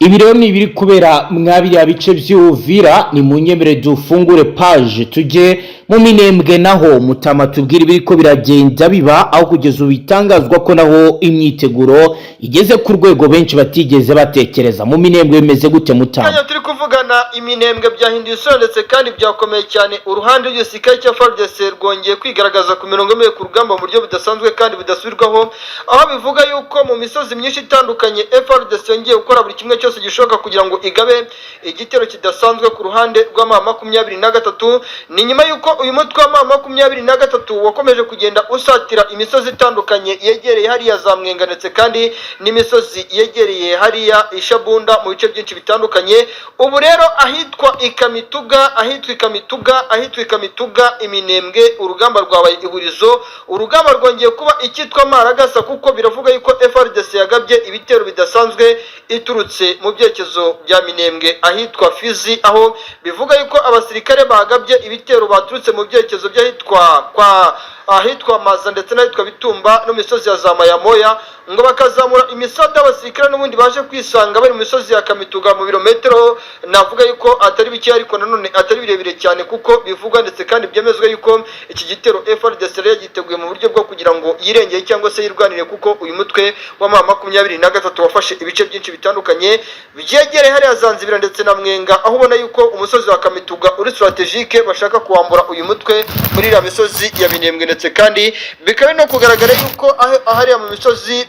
Ibi rero ni ibiri kubera mwa biriya bice by'Uvira. Ni mu nyemere dufungure page tujye mu Minembwe, naho mutama tubwire ibiri ko biragenda biba, aho kugeza ubu bitangazwa ko naho imyiteguro igeze ku rwego benshi batigeze batekereza. Mu Minembwe bimeze gute, mutama? Kanya turi kuvugana, Iminembwe byahinduye isura ndetse kandi byakomeye cyane. Uruhande rw'igisirikare cya FARDC rwongeye kwigaragaza ku mirongo imwe ku rugamba mu buryo budasanzwe kandi budasubirwaho, aho bivuga yuko mu misozi myinshi itandukanye FARDC yongeye gukora buri kimwe. cyose gishoboka kugira ngo igabe igitero kidasanzwe ku ruhande rwa ma 23. Ni nyuma y'uko uyu mutwe wa ma 23 wakomeje kugenda usatira imisozi itandukanye yegereye hariya za Mwenga, ndetse kandi n'imisozi yegereye hariya Ishabunda mu bice byinshi bitandukanye. Ubu rero ahitwa Ikamituga, ahitwa Ikamituga, ahitwa Ikamituga, Iminembwe, urugamba rwabaye ihurizo, urugamba rwongeye kuba icyitwa maragasa, kuko biravuga yuko FARDC yagabye ibitero bidasanzwe iturutse mu byerekezo bya Minembwe ahitwa Fizi, aho bivuga yuko abasirikare bagabye ibitero baturutse mu byerekezo by'ahitwa kwa ahitwa Maza ndetse n'ahitwa Bitumba no mu misozi ya za Mayamoya, ngo bakazamura imisada y'abasirikare n'ubundi baje kwisanga bari mu misozi ya Kamituga, mu birometero navuga yuko atari bike ariko nanone atari birebire cyane, kuko bivugwa ndetse kandi byemezwa yuko iki gitero FARDC yari yagiteguye mu buryo bwo kugira ngo yirengere cyangwa se yirwanire, kuko uyu mutwe wa ma 23 wafashe ibice byinshi bitandukanye byegereye hariya Zanzibira ndetse na Mwenga, aho ubona yuko umusozi wa Kamituga uri stratégique, bashaka kuwambura uyu mutwe muri iriya misozi ya Minembwe. Ndetse kandi bikaba no kugaragara yuko hariya mu misozi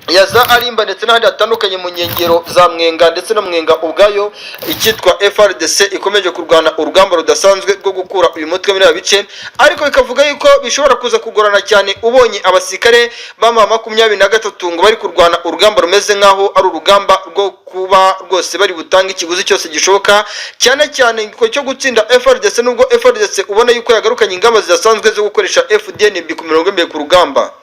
ya za Arimba ndetse n'ahandi hatandukanye mu nkengero za Mwenga ndetse na Mwenga ubwayo, icyitwa FARDC ikomeje kurwana urugamba rudasanzwe rwo gukura uyu mutwe muri ibi bice, ariko bikavuga yuko bishobora kuza kugorana cyane ubonye abasirikare ba ma 23 ngo bari kurwana urugamba rumeze nk'aho ari urugamba rwo kuba rwose bari butange ikiguzi cyose gishoboka, cyane cyane ko cyo gutsinda FARDC, nubwo FARDC ubona yuko yagarukanye ingamba zidasanzwe zo gukoresha FDNB ku mirongo imbere ku rugamba.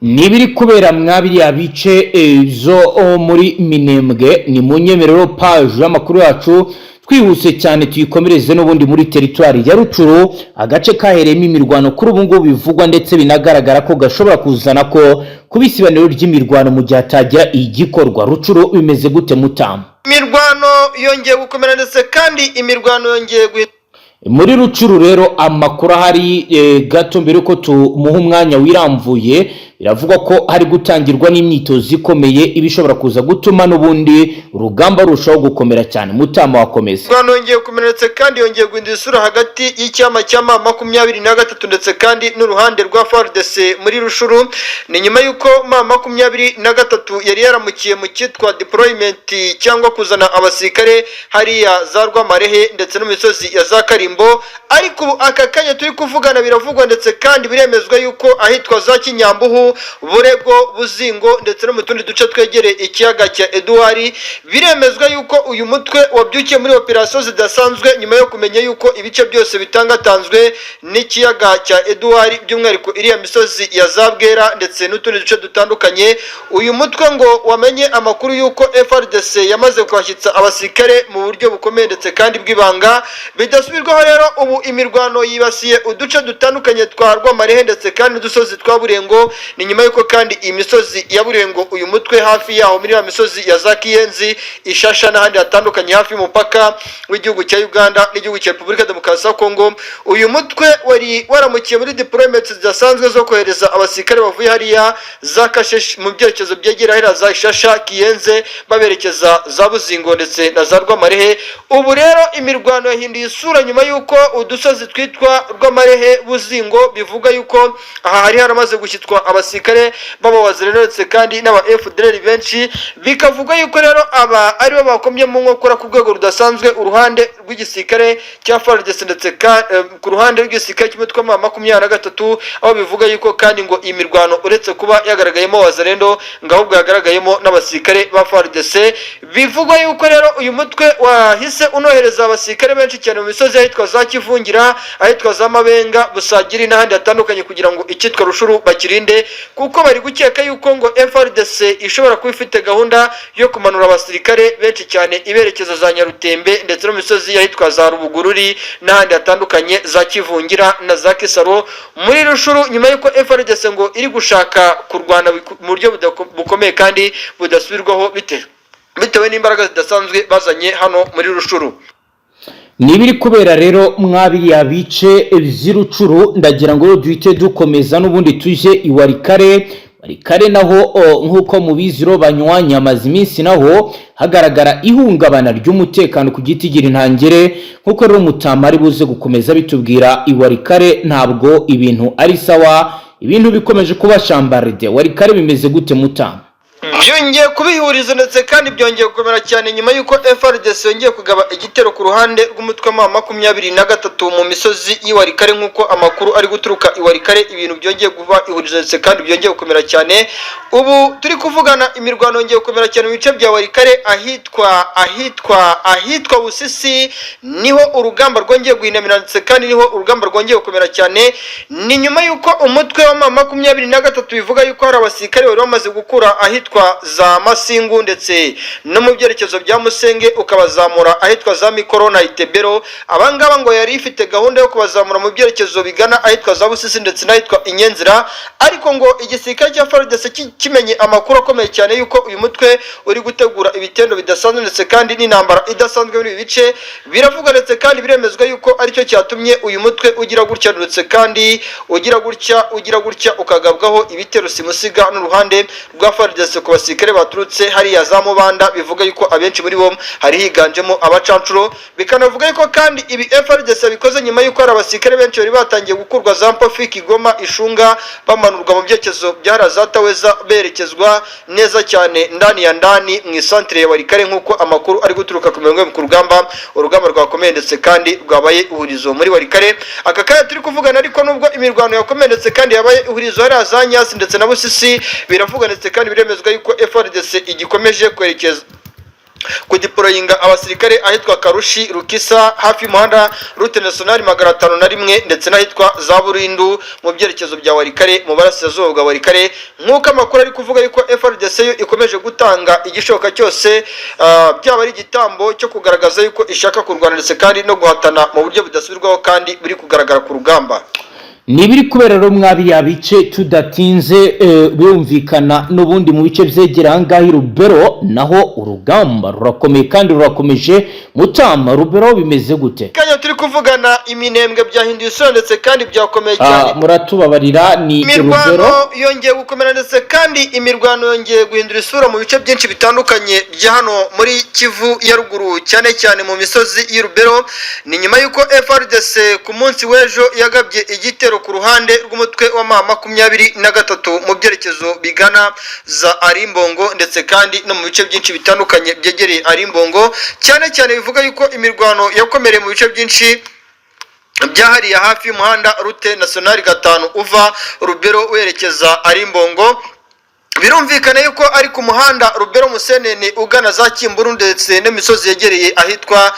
Nibiri kubera mwa biriya bice zo muri Minembwe. Ni mu nyemerero page y'amakuru yacu twihuse cyane tuyikomereze n'ubundi muri teritwari ya Rucuru, agace kahereyemo imirwano kuri ubu ngubu bivugwa ndetse binagaragara ko gashobora kuzana ko kuba isibaniro ry'imirwano mu gihe hatagira igikorwa. Rucuru bimeze gute, Mutamba? Imirwano yongeye gukomera, ndetse kandi imirwano yongeye guhita Muri Rucuru rero amakuru ahari gato mbere yuko tumuha umwanya wiramvuye, biravugwa ko hari gutangirwa n'imyitozo ikomeye iba ishobora kuza gutuma n'ubundi urugamba rurushaho gukomera cyane. Mutama, wakomeza. Imirwano yongeye gukomera, ndetse kandi yongeye guhindura isura hagati y'icyama cya ma 23 ndetse kandi n'uruhande rwa FARDC muri Rushuru. Ni nyuma y'uko ma 23 yari yaramukiye mu cyitwa deployment cyangwa kuzana abasirikare hariya za Rwamarehe ndetse no mu misozi ya za Karimbo, ariko ubu aka kanya turi kuvugana biravugwa ndetse kandi biremezwa yuko ahitwa za Kinyambuhu, Burego, Buzingo ndetse no mu tundi duce twegereye ikiyaga cya Eduwari, biremezwa yuko uyu mutwe wabyukiye muri operasiyo zidasanzwe nyuma yo kumenya yuko ibice byose bitangatanzwe n'ikiyaga cya Eduwari, by'umwihariko iriya misozi ya za Bwera ndetse n'utundi duce dutandukanye. Uyu mutwe ngo wamenye amakuru yuko FARDC yamaze kuhashyitsa abasirikare mu buryo bukomeye ndetse kandi bw'ibanga bidasubirwaho. Rero ubu imirwano yibasiye uduce dutandukanye twa Rwamarehe ndetse kandi n'udusozi twa Burengo. Ni nyuma y'uko kandi iyi misozi ya Burengo, uyu mutwe hafi yaho muri ya misozi ya za Kiyenzi, Ishasha n'ahandi hatandukanye hafi y'umupaka w'igihugu cya Uganda n'igihugu cya Repubulika Demokarasi ya Kongo, uyu mutwe wari waramukiye muri deployment zidasanzwe zo kohereza abasirikare bavuye hariya za Kasheshi mu byerekezo byegera hariya za Ishasha, Kiyenze, baberekeza za Buzingo ndetse na za Rwamarehe. Ubu rero imirwano yahinduye isura nyuma y'uko udusozi twitwa Rwamarehe, Buzingo, bivuga yuko aha hari haramaze gushyitwa abasirikare b'abawazalendo ndetse kandi n'aba FDLR benshi, bikavuga yuko rero aba aribo bakomye mu nkokora ku rwego rudasanzwe uruhande rw'igisirikare cya FARDC ndetse ku ruhande rw'igisirikare cy'umutwe wa 23, aho bivuga yuko kandi ngo iyi mirwano uretse kuba yagaragayemo wazalendo, ngo ahubwo yagaragayemo n'abasirikare ba FARDC. Bivugwa yuko rero uyu mutwe wahise unohereza abasirikare benshi cyane mu misozi ahitwa za Kivungira, ahitwa za Mabenga, Busagiri n'ahandi hatandukanye kugira ngo icyitwa Rushuru bakirinde, kuko bari gukeka yuko ngo FARDC ishobora kuba ifite gahunda yo kumanura abasirikare benshi cyane iberekeza za Nyarutembe ndetse no mu misozi ahitwa za Rubugururi n'ahandi hatandukanye za Kivungira na za Kisaro muri Rushuru, nyuma y'uko FARDC ngo iri gushaka kurwana mu buryo bukomeye kandi budasubirwaho bitewe n'imbaraga zidasanzwe bazanye hano muri Rushuru. Nibiri kubera rero mwabiriya bice vy'Irucuru, ndagira ngo duhite dukomeza n'ubundi tuje i Warikare. Warikare naho nk'uko mubizi ro banywanya, amaze iminsi naho hagaragara ihungabana ry'umutekano ku giti gira intangere, nk'uko rero Mutama ari buze gukomeza bitubwira. I Warikare ntabwo ibintu ari sawa, ibintu bikomeje kuba shambarde. Warikare bimeze gute, Mutama? Byongeye kubihuriza ndetse kandi byongeye gukomera cyane nyuma y'uko FARDC yongeye kugaba igitero ku ruhande rw'umutwe wa 23 mu misozi y'iWarikare. Nk'uko amakuru ari guturuka iWarikare, ibintu byongeye kuba ihurizo ndetse kandi byongeye gukomera cyane. Ubu turi kuvugana, imirwano yongeye gukomera cyane mu bice bya Warikare, ahitwa Busisi. Niho urugamba rwongeye guhinamira ndetse kandi niho urugamba rwongeye gukomera cyane. Ni nyuma y'uko umutwe wa 23 bivuga yuko hari abasirikare bari bamaze gukura ahitwa za Masingu ndetse no mu byerekezo bya Musenge, ukabazamura ahitwa za Mikoro na Itebero. Abangaba ngo yari ifite gahunda yo kubazamura mu byerekezo bigana ahitwa za Busisi ndetse n'ahitwa Inyenzira, ariko ngo igisirikare cya FARDC kimenye amakuru akomeye cyane yuko uyu mutwe uri gutegura ibitendo bidasanzwe ndetse kandi n'intambara idasanzwe muri ibi bice. Biravugwa ndetse kandi biremezwa yuko aricyo cyatumye uyu mutwe ugira gutya ndetse kandi ugira gutya ukagabwaho ibitero simusiga n'uruhande rwa FARDC ku basirikare baturutse hariya za Mubanda. Bivuga yuko abenshi muri bo hari higanjemo abacancuro. Bikanavuga yuko kandi ibi FARDC bikoze nyuma yuko hari abasirikare benshi bari batangiye gukurwa za Mpofi, Kigoma, Ishunga, bamanurwa mu byerekezo bya za Taweza, berekezwa neza cyane ndani ya ndani mu isantere ya Warikare. Nk'uko amakuru ari guturuka ku mirongo ku rugamba, urugamba rwakomeye ndetse kandi rwabaye ihurizo muri Warikare aka kanya turi kuvugana. Ariko nubwo imirwano yakomeye ndetse kandi yabaye ihurizo hariya za Nyasi ndetse na Busisi, biravugwa ndetse kandi biremezwa yuko FARDC igikomeje kwerekeza kudeployinga abasirikare ahitwa Karushi, Rukisa, hafi y'umuhanda route nationale 501, ndetse n'ahitwa za Burindu mu byerekezo bya Warikare, mu burasirazuba bwa Warikare. Nk'uko amakuru ari kuvuga yuko FARDC yo ikomeje gutanga igishoboka cyose, byaba ari igitambo cyo kugaragaza yuko ishaka kurwana ndetse kandi no guhatana mu buryo budasubirwaho kandi buri kugaragara ku rugamba. Ni ibiri kubera rero mwabiriya bice tudatinze, birumvikana n'ubundi mu bice byegera aha ngaha i Rubero naho urugamba rurakomeye kandi rurakomeje. Mutama, Rubero bimeze gute? Kanya turi kuvugana, iminembwe byahinduye isura ndetse kandi byakomeye cyane. Muratubabarira, ni Imirwano Rubero. yongeye gukomera ndetse kandi imirwano yongeye guhindura isura mu bice byinshi bitandukanye bya hano muri Kivu ya Ruguru, cyane cyane mu misozi y'Urubero. Ni nyuma y'uko FARDC ku munsi w'ejo yagabye igitero ku ruhande rw'umutwe wa 23 mu byerekezo bigana za Arimbongo ndetse kandi no mu bice byinshi bitandukanye byegereye Arimbongo. Cyane cyane bivuga yuko imirwano yakomereye mu bice byinshi byahariye hafi y'umuhanda route nationale 5 uva Rubero werekeza Arimbongo. Birumvikana yuko ari ku muhanda Rubero Musenene ugana za Kimburu ndetse n'imisozi yegereye ahitwa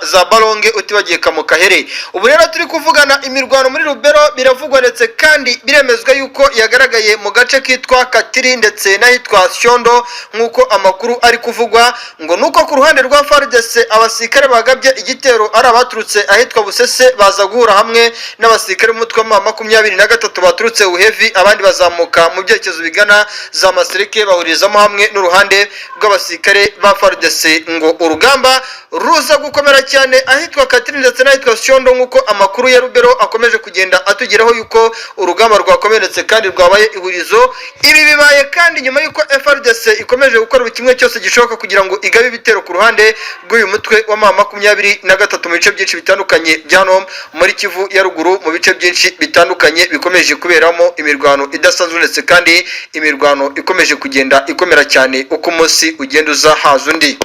za Baronge, utibagiye Kamukahere. Ubu rero turi kuvugana, imirwano muri Rubero biravugwa ndetse kandi biremezwa yuko yagaragaye mu gace kitwa Katiri ndetse n'ahitwa Syondo. Nk'uko amakuru ari kuvugwa, ngo nuko ku ruhande rwa FARDC abasirikare bagabye igitero ari abaturutse ahitwa Busese, baza guhura hamwe n'abasirikare b'umutwe wa 23 baturutse Uhevi, abandi bazamuka mu byerekezo bigana za Masereke, bahurizamo hamwe n'uruhande rw'abasirikare ba FARDC. Ngo urugamba ruza gukomera cyane ahitwa Katiri ndetse n'ahitwa Syondo, nk'uko amakuru ya Rubero akomeje kugenda atugeraho yuko urugamba rwakomeretse kandi rwabaye ihurizo. Ibi bibaye kandi nyuma y'uko FARDC ikomeje gukora buri kimwe cyose gishoboka kugira ngo igabe ibitero ku ruhande rw'uyu mutwe wa 23 mu bice byinshi bitandukanye bya hano muri Kivu ya Ruguru, mu bice byinshi bitandukanye bikomeje kuberamo imirwano idasanzwe ndetse kandi imirwano ikomeje kugenda ikomera cyane uko umunsi ugenda uza haza undi.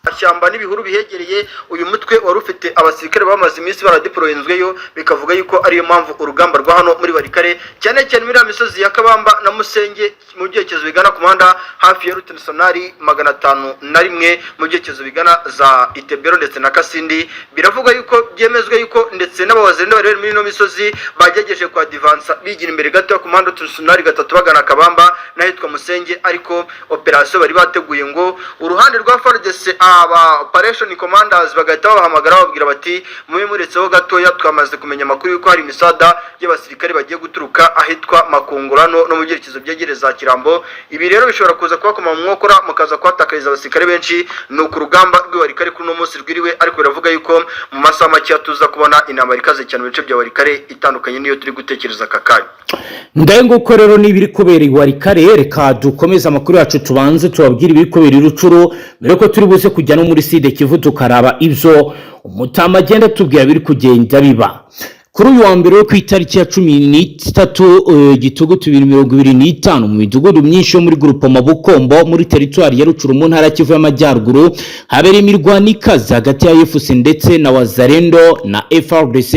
Amashyamba n'ibihuru bihegereye, uyu mutwe wari ufite abasirikare bamaze iminsi baradeployinzweyo. Bikavuga yuko ariyo mpamvu urugamba rwa hano muri Warikare, cyane cyane muri ya misozi ya Kabamba na Musenge, mu byerekezo bigana ku muhanda hafi ya route nationale 501, mu byerekezo bigana za Itebero ndetse na Kasindi, biravuga yuko byemezwa yuko ndetse n'abawazalendo bari muri ino misozi bagerageje kwa advansa bigira imbere gato ku muhanda route nationale 3 bagana Kabamba n'ahitwa Musenge. Ariko operation bari bateguye, ngo uruhande rwa FARDC aba operation commanders bagahita babahamagara, bababwira bati: "Mube muretseho gatoya, twamaze kumenya amakuru yuko hari imisada y'abasirikare bagiye guturuka ahitwa Makungurano no mu byerekezo byegereye za Kirambo. Ibi rero bishobora kuza kubakoma mu nkokora, mukaza kuhatakariza abasirikare benshi." Ni uku rugamba rw'iwarikare kuri uno munsi rwiriwe, ariko biravuga yuko mu masaha make tuza kubona intambara ikaze cyane mu bice bya Warikare, itandukanye n'iyo turi gutekereza aka kanya. Ngahe nguko rero n'ibiri kubera i Warikare. Reka dukomeze amakuru yacu, tubanze tubabwire ibiri kubera i Rucuru mbere ko turi buze kujya no muri Sud Kivu, tukaraba ibyo umutama agenda atubwira biri kugenda biba. Kuri uyu wa mbere wo ku itariki ya 13 Gitugutu 2025, mu midugudu myinshi yo muri Groupement Bukombo, muri teritwari ya Rutshuru, mu ntara ya Kivu y'Amajyaruguru, habereye imirwano ikaze hagati ya AFC ndetse na Wazalendo na FARDC,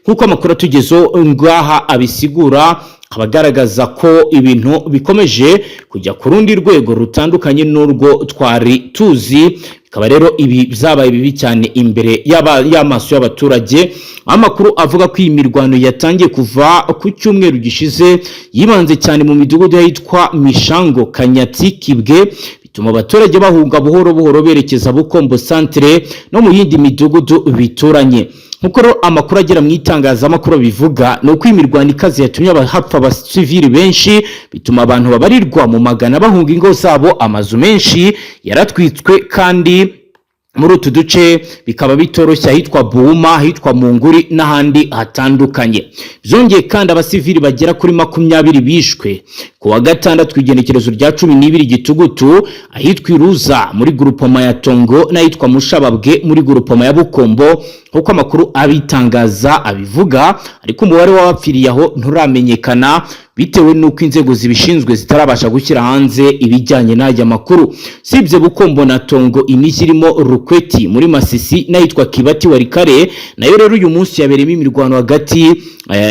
nk'uko amakuru atugezeho ngaha abisigura, akaba agaragaza ko ibintu bikomeje kujya ku rundi rwego rutandukanye n'urwo twari tuzi. Bikaba rero ibi byabaye bibi cyane imbere y'amaso y'abaturage. Amakuru avuga ko iyi mirwano yatangiye kuva ku cyumweru gishize, yibanze cyane mu midugudu y'ahitwa Mishango, Kanyatsi, Kibwe, bituma abaturage bahunga buhoro buhoro berekeza Bukombo centre no mu yindi midugudu bituranye. Nkuko rero amakuru agera mu itangazamakuru bivuga, ni uko iyi mirwano ikaze yatumye hapfa abasivili benshi, bituma abantu babarirwa mu magana bahunga ingo zabo. Amazu menshi yaratwitswe kandi muri utu duce bikaba bitoroshye, ahitwa Buma, ahitwa Munguri n'ahandi hatandukanye. Byongeye kandi, abasivili bagera kuri 20 bishwe ku wa gatandatu, ku igenekerezo rya 12 Gitugutu, ahitwa Iruza muri Groupement ya Tongo n'ahitwa Mushababwe muri Groupement ya Bukombo, nk'uko amakuru abitangaza abivuga. Ariko umubare w'abapfiriye aho nturamenyekana, bitewe n'uko inzego zibishinzwe zitarabasha gushyira hanze ibijyanye n'aya makuru. Sibye Bukombo na Tongo, imijyi irimo Rukweti muri Masisi n'ahitwa Kibati Walikale nayo rero uyu munsi yabereyemo imirwano hagati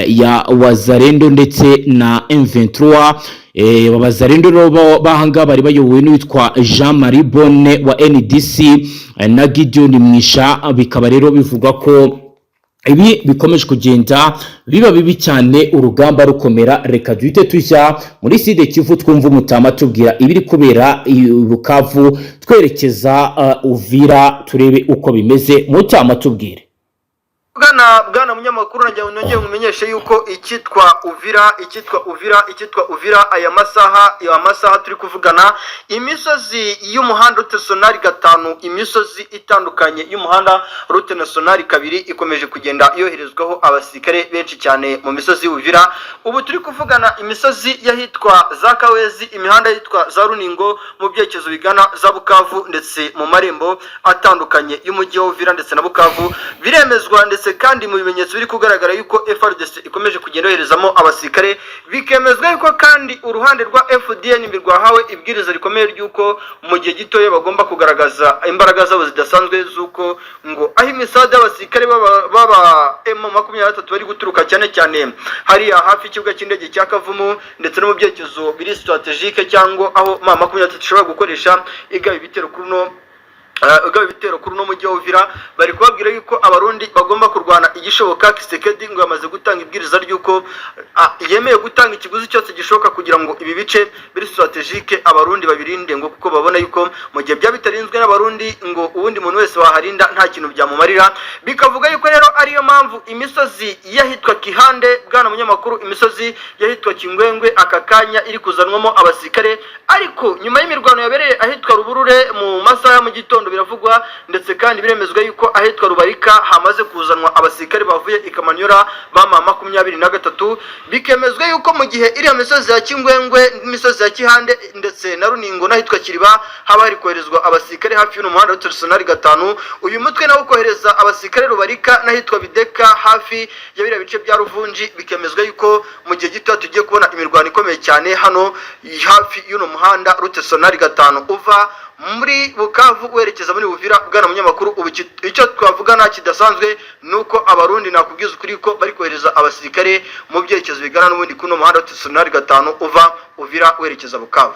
ya Wazalendo ndetse na M23. Abazalendo rero bahanga bari bayobowe n'uwitwa Jean Marie Bonne wa NDC na Gideon Mwisha. Bikaba rero bivugwa ko ibi bikomeje kugenda biba bibi cyane, urugamba rukomera. Reka duhite tujya muri Sud Kivu, twumva umutama tubwira ibiri kubera i Bukavu, twerekeza Uvira, turebe uko bimeze. Mutama, tubwire. Bwana munyamakuru, nagira ngo nongere mumenyeshe yuko icyitwa Uvira, icyitwa Uvira, icyitwa Uvira, aya masaha turi kuvugana, imisozi y'umuhanda route nationale 5, imisozi itandukanye y'umuhanda route nationale 2 ikomeje kugenda yoherezwaho abasirikare benshi cyane mu misozi y'Uvira. Ubu turi kuvugana, imisozi y'ahitwa za Kawezi, imihanda yitwa za Runingo mu byerekezo bigana za Bukavu, ndetse mu marembo atandukanye y'umujyi wa Uvira ndetse na Bukavu, biremezwa ndetse kandi mu bimenyetso biri kugaragara yuko FARDC ikomeje kugenda yoherezamo abasirikare. Bikemezwa yuko kandi uruhande rwa FDNB rwahawe ibwiriza rikomeye ry'uko mu gihe gitoya bagomba kugaragaza imbaraga zabo zidasanzwe, z'uko ngo aho imisada y'abasirikare baba M23 bari guturuka, cyane cyane hariya hafi y'ikibuga cy'indege cya Kavumu, ndetse no mu byerekezo biri stratégique, cyangwa aho M23 ishobora gukoresha igaba ibitero kuri uno mujyi wa Uvira, bari kubabwira yuko Abarundi bagomba kurwana igishoboka. Tshisekedi ngo yamaze gutanga ibwiriza ry'uko yemeye gutanga ikiguzi cyose gishoboka kugira ngo ibi bice biri stratégique Abarundi babirinde, ngo kuko babona yuko mu gihe byaba bitarinzwe n'Abarundi, ngo uwundi muntu wese waharinda nta kintu byamumarira. Bikavuga yuko rero ariyo mpamvu imisozi y'ahitwa Kihande, bwana munyamakuru, imisozi y'ahitwa Kingwengwe, aka kanya iri kuzanwamo abasirikare. Ariko nyuma y'imirwano yabereye ahitwa Ruburure mu masaha ya mu gitondo, biravugwa ndetse kandi biremezwa yuko ahitwa Rubarika hamaze kuzanwa abasirikare bavuye i Kamanyola ba M23. Bikemezwa yuko mu gihe iriya misozi ya Kingwengwe n'imisozi ya Kihande ndetse na Runingo n'ahitwa Kiriba haba hari koherezwa abasirikare hafi y'uno muhanda wa nationale 5, uyu mutwe nawo ukohereza abasirikare Rubarika n'ahitwa Bideka hafi ya biriya bice bya Ruvunji. Bikemezwa yuko mu gihe gito tugiye kubona imirwano ikomeye cyane hano hafi y'uno muhanda route nationale 5 uva muri Bukavu werekeza muri Uvira. Bwana munyamakuru, ubu icyo twavugana kidasanzwe ni uko Abarundi, nakubwiza ukuri ko bari kohereza abasirikare mu byerekezo bigana n'ubundi kuno muhanda wa nationale 5 uva Uvira werekeza Bukavu.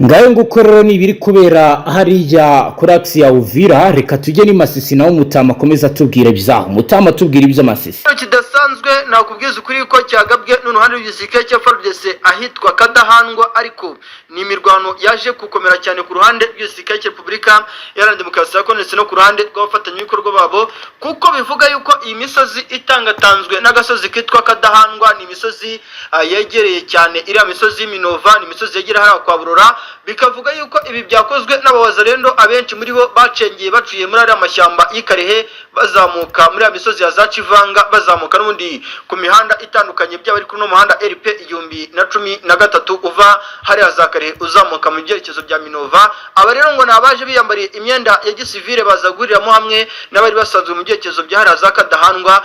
Ngayo nguko rero ni ibiri kubera hariya kuri axe ya Uvira. Reka tujye ni Masisi, naho Mutama akomeza atubwira ibyaho. Mutama, tubwira iby'Amasisi. Kidasanzwe nakubwiza ukuri ko cyagabwe n'uruhande rw'igisirikare cya FARDC ahitwa Kadahandwa, ariko ni imirwano yaje gukomera cyane ku ruhande rw'igisirikare cya Repubulika Iharanira Demokarasi ya Kongo ndetse no ku ruhande rw'abafatanyabikorwa babo, kuko bivuga yuko iyi misozi itangatanzwe n'agasozi kitwa Kadahandwa ni imisozi yegereye cyane iriya misozi y'Iminova, ni imisozi yegereye hariya kwa Burora. Bikavuga yuko ibi byakozwe n'abawazalendo, abenshi muri bo bacengeye baciye muri ariya mashyamba y'Ikarehe, bazamuka muri ya misozi ya za Kivanga, bazamuka n'ubundi. n'ubundi ku mihanda itandukanye, byaba ari kuri uno muhanda RP 1013 uva hariya za Kare uzamuka mu byerekezo bya Minova. Aba rero ngo ni abaje biyambariye imyenda ya gisivile, baza guhuriramo hamwe n'abari basanzwe mu byerekezo bya hariya za Kadahandwa.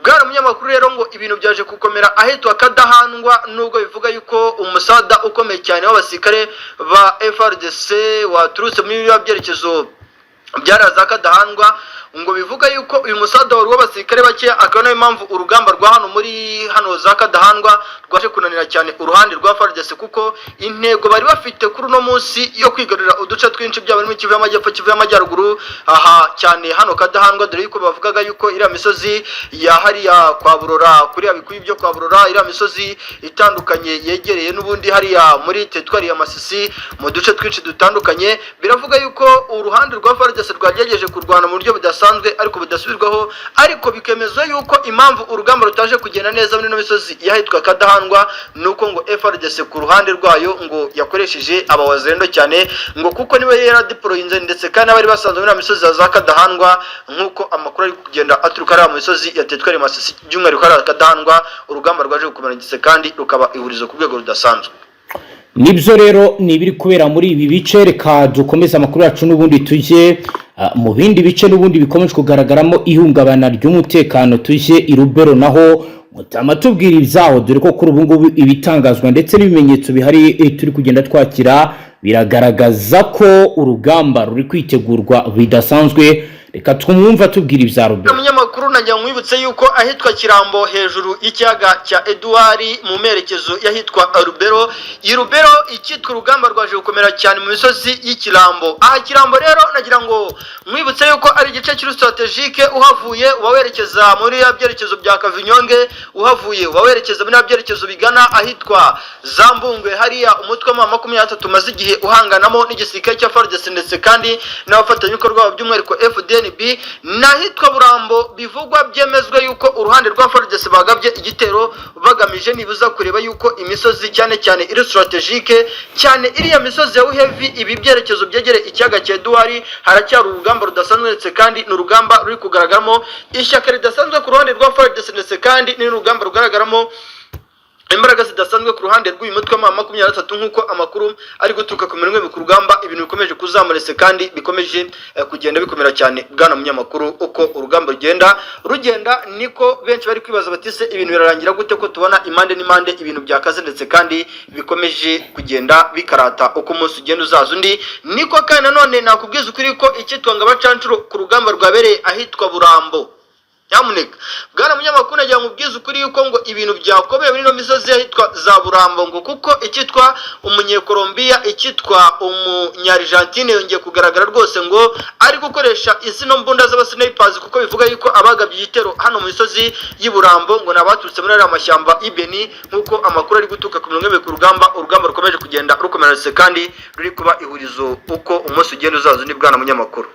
Bwana munyamakuru, rero ngo ibintu byaje gukomera ahitwa Kadahandwa, nubwo bivuga yuko umusada ukomeye cyane w'abasirikare ba FARDC waturutse muri biriya byerekezo byari za Kadahandwa, ngo bivuga yuko uyu musada wari uw'abasirikare bakeya, akaba nayo mpamvu urugamba rwa hano muri hano za Kadahandwa rwaje kunanira cyane uruhande rwa FARDC, kuko intego bari bafite kuri uno munsi yo kwigarurira uduce twinshi, byaba muri Kivu y'Amajyepfo, Kivu y'Amajyaruguru, aha cyane hano Kadahandwa, dore yuko bavugaga yuko iriya misozi ya hariya kwa Burora, kuriya bikuyi byo kwa Burora, iriya misozi itandukanye yegereye n'ubundi hariya muri teritwari ya Masisi, mu duce twinshi dutandukanye. Biravuga yuko uruhande rwa FARDC rwagerageje kurwana mu buryo budasanzwe ariko budasubirwaho, ariko bikemezwa yuko impamvu urugamba rutaje kugenda neza muri ino misozi y'ahitwa Kadahandwa ni uko ngo FARDC ku ruhande rwayo ngo yakoresheje abawazendo cyane, ngo kuko niwe yaradeployinze, ndetse kandi n'abari basanzwe muri ino misozi ya za Kadahandwa, nk'uko amakuru ari kugenda aturuka hariya mu misozi ya teritwari Masisi, by'umwihariko hariya Kadahandwa, urugamba rwaje gukomera ndetse kandi rukaba ihurizo ku rwego rudasanzwe. Nibyo rero, ni ibiri kubera muri ibi bice. Reka dukomeze amakuru yacu n'ubundi tujye mu bindi bice n'ubundi bikomeje kugaragaramo ihungabana ry'umutekano, tujye i Rubero naho mutama tubwira ibyaho, dore ko kuri ubu ngubu ibitangazwa ndetse n'ibimenyetso bihari turi kugenda twakira biragaragaza ko urugamba ruri kwitegurwa bidasanzwe. Reka twumva tubwira ibya Rubero. Umunyamakuru, najya nkwibutse yuko ahitwa Kirambo, hejuru y'ikiyaga cya Eduwari, mu merekezo y'ahitwa Rubero, i Rubero icyitwa urugamba rwaje gukomera cyane mu misozi y'Ikirambo. Aha Kirambo rero nagira ngo nkwibutse yuko ari igice kiri stratégique. Uhavuye uba werekeza muri ya byerekezo bya Kavinyonge, uhavuye uba werekeza muri ya byerekezo bigana ahitwa Zambungwe, hariya umutwe wa 23 umaze igihe uhanganamo n'igisirikare cya FARDC ndetse kandi n'abafatanyabikorwa babo, by'umwihariko FDNB. N'ahitwa Burambo bivugwa byemezwa yuko uruhande rwa FARDC bagabye igitero bagamije nibuza kureba yuko imisozi cyane cyane iri stratégique cyane, iriya misozi ya Uhevi, ibi byerekezo byegereye ikiyaga cya Eduwari, haracyari urugamba rudasanzwe, ndetse kandi ni urugamba ruri kugaragaramo ishyaka ridasanzwe ku ruhande rwa FARDC, ndetse kandi ni urugamba rugaragaramo imbaraga zidasanzwe ku ruhande rw'uyu mutwe wa 23, nk'uko amakuru ari guturuka ku mirongo ku rugamba ibintu bikomeje kuzamura kandi bikomeje kugenda bikomera cyane. Bwana munyamakuru, uko urugamba rugenda rugenda niko benshi bari kwibaza bati: "Se ibintu birarangira gute, ko tubona impande n'impande ibintu byakaze ndetse kandi bikomeje kugenda bikarata uko umunsi ugenda uzaza undi?" Niko kandi nanone nakubwiza ukuri ko icyitwa ngo abacancuro ku rugamba rwabereye ahitwa Burambo. Nyamuneka bwana munyamakuru, nagira ngo ubwize ukuri yuko ngo ibintu byakomeye muri ino misozi ahitwa za Burambo, ngo kuko icyitwa umunyekolombiya, icyitwa umunyarijantine yongeye kugaragara rwose ngo ari gukoresha izino mbunda z'abasnippers, kuko bivuga yuko abagabye igitero hano mu misozi y'i Burambo ngo ni abaturutse muri ariya mashyamba y'Ibeni, nk'uko amakuru ari guturuka ku mirongo ku rugamba. Urugamba rukomeje kugenda rukomera kandi ruri kuba ihurizo uko umunsi ugenda uzaza undi, bwana munyamakuru.